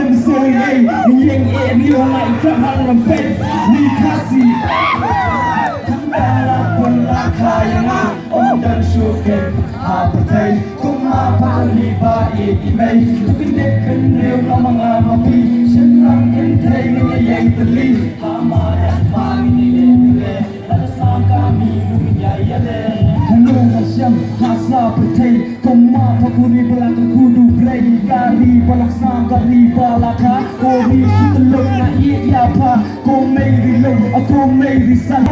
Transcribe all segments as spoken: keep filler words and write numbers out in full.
nym soi ei, ïeng ei, riewngeit ka hang lam peit, ni Khasi. Tang la pun la kha ïa nga, ym don shuh khein ha pyrthei. Kumba pha kynni ba ïeit i mei, to kyndit pynriew noh ma nga ma phi. Shynrang kynthei ngin ïa ïeng tylli, ha madan pha ngin ïa ïeng tylli. Lada sngewkmen ruh ngin ïa ïaleh. Hangno nga shem ha sla pyrthei, kumba pha kynni ba la kyrkhu da U Blei. Ka ri ba lok snam, ka ri ba la kha, ko ri shu tyllun nga ïeit ïa pha. Ko mei ri lum, ko mei ri san.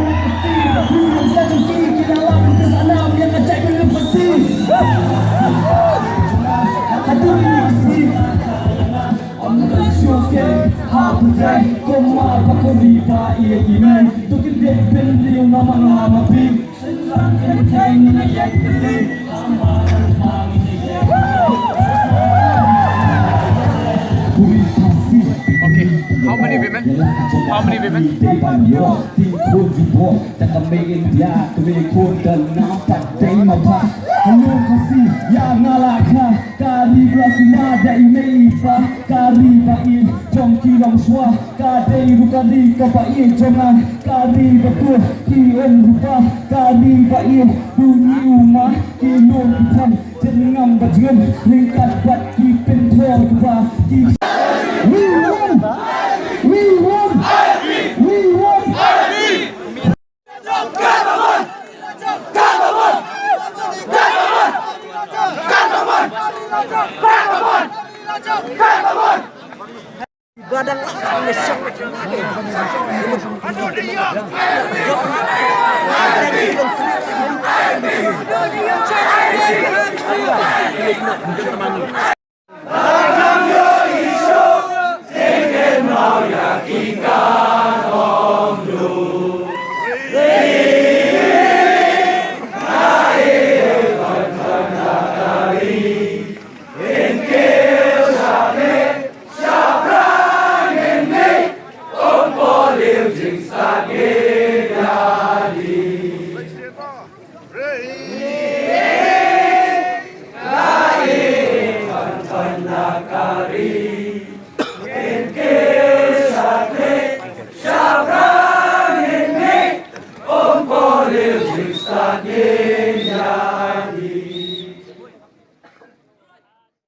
Okay, how many women? How many women? Hello, Khasi, ïa nga la kha, ka ri ba la sumar da i mei i pa, ka ri ba ïeit jong ki longshuwa, ka dei ruh ka ri kaba ïeit jong nga, ka ri ba pur ki um rupa, ka ri ba ïeit u ngi u ma, ki lum ki tham, jyrngam ba jyrngam, ryngkat bad ki pynthor rupa, ki. We want, we want, we want.